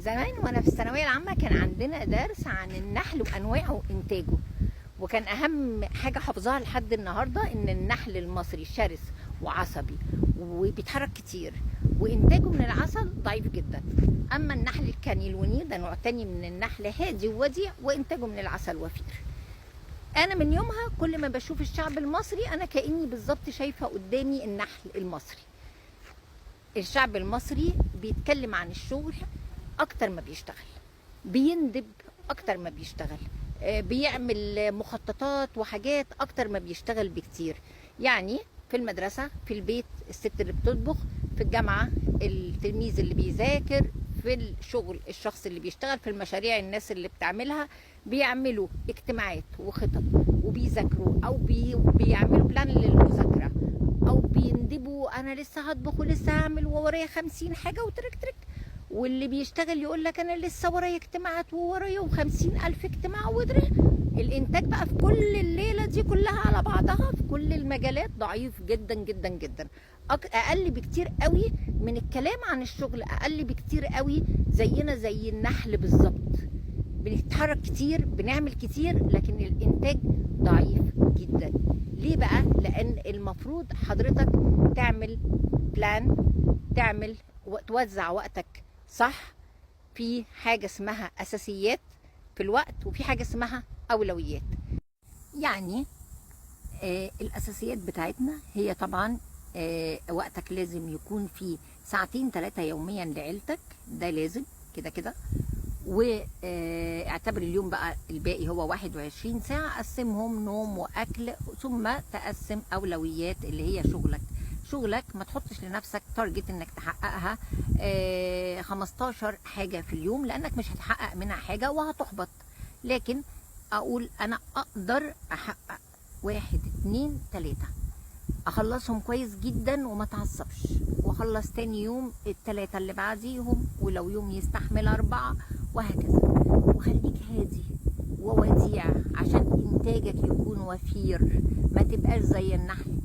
زمان وانا في الثانوية العامة كان عندنا درس عن النحل وانواعه وانتاجه، وكان اهم حاجة حافظاها لحد النهارده ان النحل المصري شرس وعصبي وبيتحرك كتير وانتاجه من العسل ضعيف جدا. اما النحل الكانيلوني ده نوع تاني من النحل، هادي ووديع وانتاجه من العسل وفير. انا من يومها كل ما بشوف الشعب المصري انا كاني بالظبط شايفه قدامي النحل المصري. الشعب المصري بيتكلم عن الشغل اكتر ما بيشتغل، بيندب اكتر ما بيشتغل، بيعمل مخططات وحاجات اكتر ما بيشتغل بكتير. يعني في المدرسة، في البيت الست اللي بتطبخ، في الجامعة التلميذ اللي بيذاكر، في الشغل الشخص اللي بيشتغل، في المشاريع الناس اللي بتعملها، بيعملوا اجتماعات وخطط وبيذاكروا او بيعملوا plan للمذاكرة او بيندبوا انا لسه هطبخ ولسه هعمل وورايا 50 حاجة وترك ترك. واللي بيشتغل يقول لك انا لسه ورايا اجتماعات وورايا 50,000 اجتماع ودري. الانتاج بقى في كل الليلة دي كلها على بعضها في كل المجالات ضعيف جدا جدا جدا، اقل بكتير قوي من الكلام عن الشغل، اقل بكتير قوي. زينا زي النحل بالظبط، بنتحرك كتير بنعمل كتير لكن الانتاج ضعيف جدا. ليه بقى؟ لان المفروض حضرتك تعمل plan، تعمل توزع وقتك صح. في حاجة اسمها أساسيات في الوقت وفي حاجة اسمها أولويات. يعني الأساسيات بتاعتنا هي طبعا وقتك لازم يكون في ساعتين 3 يوميا لعيلتك، ده لازم كده كده. واعتبر اليوم بقى الباقي هو 21 ساعة، قسمهم نوم وأكل، ثم تقسم أولويات اللي هي شغلك. شغلك ما تحطش لنفسك target انك تحققها 15 حاجة في اليوم، لانك مش هتحقق منها حاجة وهتحبط. لكن اقول انا اقدر احقق 1 2 3، اخلصهم كويس جدا وما تعصبش، واخلص تاني يوم ال3 اللي بعديهم، ولو يوم يستحمل 4 وهكذا. وخليك هادي ووديع عشان انتاجك يكون وفير، ما تبقاش زي النحل.